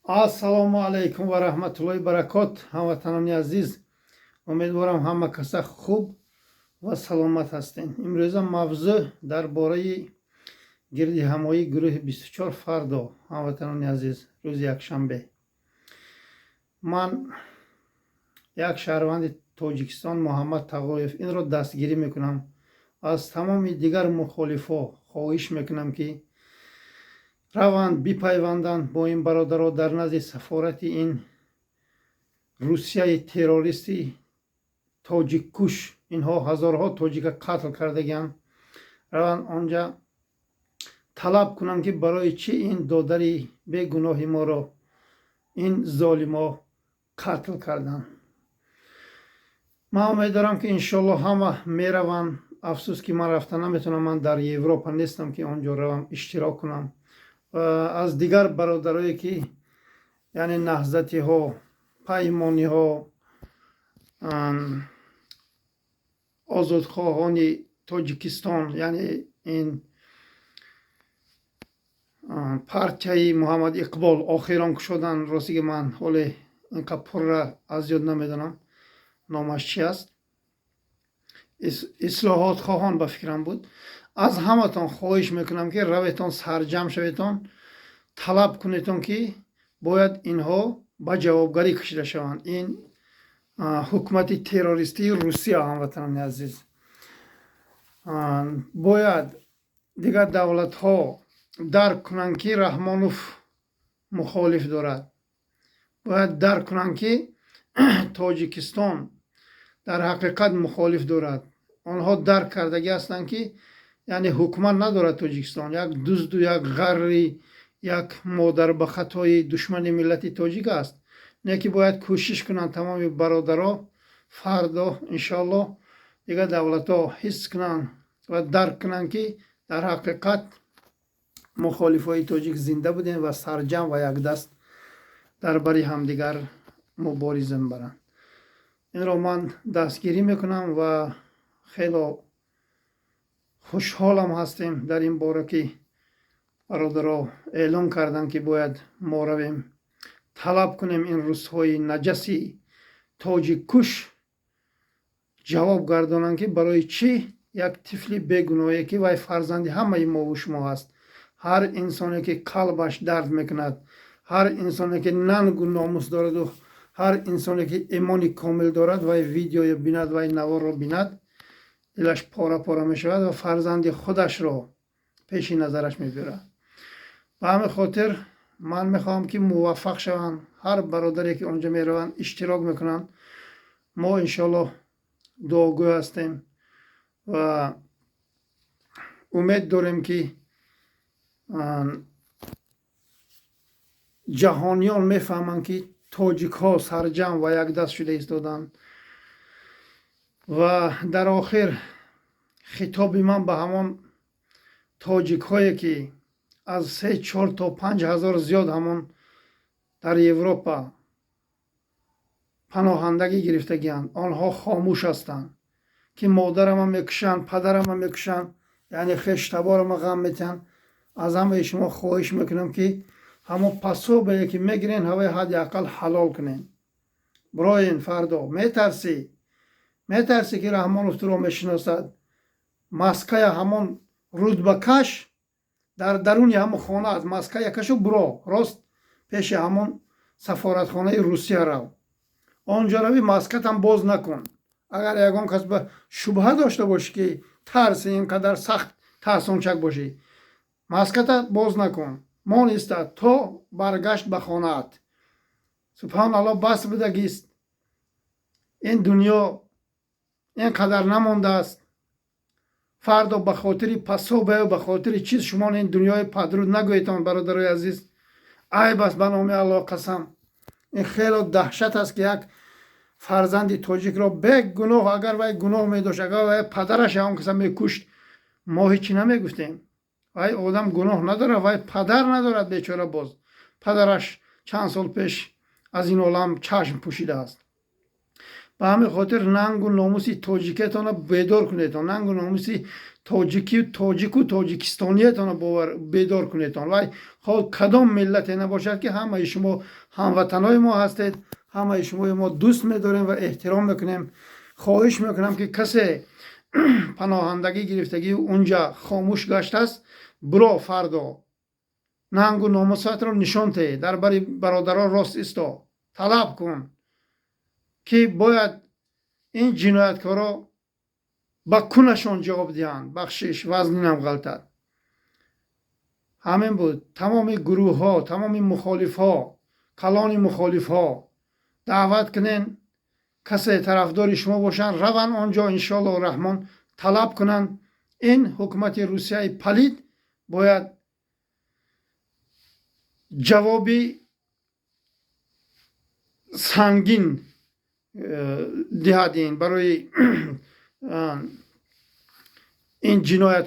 Ассалому алайкум ва раҳматуллоҳи баракот, ҳамватанони азиз. Умедворам, ҳама каса хуб ва саломат ҳастед. Имрӯза мавзӯъ дар бораи гирдиҳамоии гурӯҳи 24 фардо, ҳамватанони азиз, рӯзи якшанбе. Ман, як шаҳрванди Тоҷикистон, Муҳаммад Тағоев, инро дастгирӣ мекунам. Аз тамоми дигар мухолифҳо хоҳиш мекунам, ки раванд, бипайванданд бо ин бародаро дар назди сафорати ин Русияи террористи тоҷиккуш. Инҳо ҳазорҳо тоҷика қатл кардагианд. Раванд онҷа, талаб кунанд, ки барои чӣ ин додари бегуноҳи моро ин золимо қатл карданд. Ман умед дорам, ки иншоалло ҳама мераванд. Афсӯс, ки ман рафта наметавонам, ман дар Европа нестам, ки он ҷо равам, иштирок кунам. Аз дигар бародарое, ки яъне наҳзатиҳо, паймониҳо, озодхоҳони Тоҷикистон, яъне ин партияи Муҳаммад Иқбол охирон кушодан. Ростиги, ман ҳоле инқа пурра аз ёд намедонам, номаш чи аст. Ислоҳотхоҳон, ба фикрам, буд. Аз ҳаматон хоҳиш мекунам, ки раветон, сарҷамъ шаветон, талаб кунетон, ки бояд инҳо ба ҷавобгарӣ кашида шаванд, ин ҳукумати террористии Русия. Ҳамватанони азиз, бояд дигар давлатҳо дарк кунанд, ки Раҳмонов мухолиф дорад. Бояд дарк кунанд, ки Тоҷикистон дар ҳақиқат мухолиф дорад. Онҳо дарк кардагӣ ҳастанд, ки яъне ҳукумат надорад Тоҷикистон, як дузду як ғарри, як модарбахатои душмани миллати тоҷик аст. Не ки бояд кӯшиш кунанд тамоми бародаро. Фардо, иншоалло, дигар давлатҳо ҳис кунанд ва дарк кунанд, ки дар ҳақиқат мухолифҳои тоҷик зинда будем ва сарҷамъ ва якдаст дар бари ҳамдигар мубориза мебаранд. Инро ман дастгирӣ мекунам ва хело хушҳолам ҳастем дар ин бора, ки бародаро эълон карданд, ки бояд мо равем, талаб кунем, ин русҳои наҷаси тоҷиккуш ҷавоб гардонанд, ки барои чӣ як тифли бегуноҳе, ки вай фарзанди ҳамаи мову шумо ҳаст. Ҳар инсоне, ки қалбаш дард мекунад, ҳар инсоне, ки нангу номус дораду ҳар инсоне, ки имони комил дорад, вай видеоё бинад, вай наворро бинад, дилаш пора пора мешавад ва фарзанди худашро пеши назараш мебиёрад. Ба ҳамин хотир ман мехоҳам, ки муваффақ шаванд ҳар бародаре, ки онҷо мераванд, иштирок мекунанд. Мо, иншоалло, дуогӯ ҳастем ва умед дорем, ки ҷаҳониён мефаҳманд, ки тоҷикҳо сарҷамъ ва якдаст шуда истоданд. Ва дар охир хитоби ман ба ҳамон тоҷикҳое, ки аз 3, 4 то 5 ҳазор зиёд ҳамон дар Европа паноҳандагӣ гирифтагианд, онҳо хомӯш ҳастанд, ки модарама мекушанд, падарама мекушанд, яъне хештаборама ғам метиҳанд. Аз ҳамаи шумо хоҳиш мекунам, ки ҳамон пособие, ки мегирен, ҳавои ҳадди ақал ҳалол кунен. Бироен фардо. Метарсӣ, метарсӣ, ки Раҳмонов туро мешиносад, маская ҳамон рудбакаш дар даруни ҳамон хона аст. Маская кашу, биро, рост пеши ҳамон сафоратхонаи Русия рав. Он ҷо рави, маскатам боз накун. Агар ягон кас ба шубҳа дошта бошӣ, ки тарси ин қадар сахт тарсончак бошӣ, маската боз накун, мон иста то баргашт ба хонаат. Субҳоналло, бас будагист. Ин дунё ин қадар намондааст. Фардо ба хотири пособие, ба хотири чиз шумо ин дунёи падруд нагӯедтон. Бародарои азиз, айб аст, ба номи Аллоҳ қасам. Ин хело даҳшат аст, ки як фарзанди тоҷикро бегуноҳ, агар вай гуноҳ медошт, агар вай падараш ҳамон каса мекушт, мо ҳечи намегуфтем. Вай одам гуноҳ надорад, вай падар надорад, бечора. Боз падараш чанд сол пеш аз ин олам чашм пӯшидааст. Ба ҳамин хотир нангу номуси тоҷикетонро бедор кунедон, нангу номуси. Тоҷики, тоҷику тоҷикистониятонро бовар бедор кунедтон. Вай хоҳ кадом миллате набошад, ки ҳамаи шумо ҳамватанои мо ҳастед, ҳамаи шумои мо дӯст медорем ва эҳтиром мекунем. Хоҳиш мекунам, ки касе паноҳандагӣ гирифтагӣ унҷа хомӯш гаштааст, биро, фардо нангу номусатро нишон теҳ, дар бари бародаро рост исто, талаб кун, ки бояд ин ҷинояткоро ба кунашон ҷавоб диҳанд. Бахшиш, вазнинам ғалтад. Ҳамин буд. Тамоми гурӯҳҳо, тамоми мухолифҳо, калони мухолифҳо даъват кунен. Касе тарафдори шумо бошанд, раванд он ҷо, иншоаллоҳу раҳмон, талаб кунанд. Ин ҳукумати Русияи палид бояд ҷавоби сангин диҳад ин барои ин ҷиноят.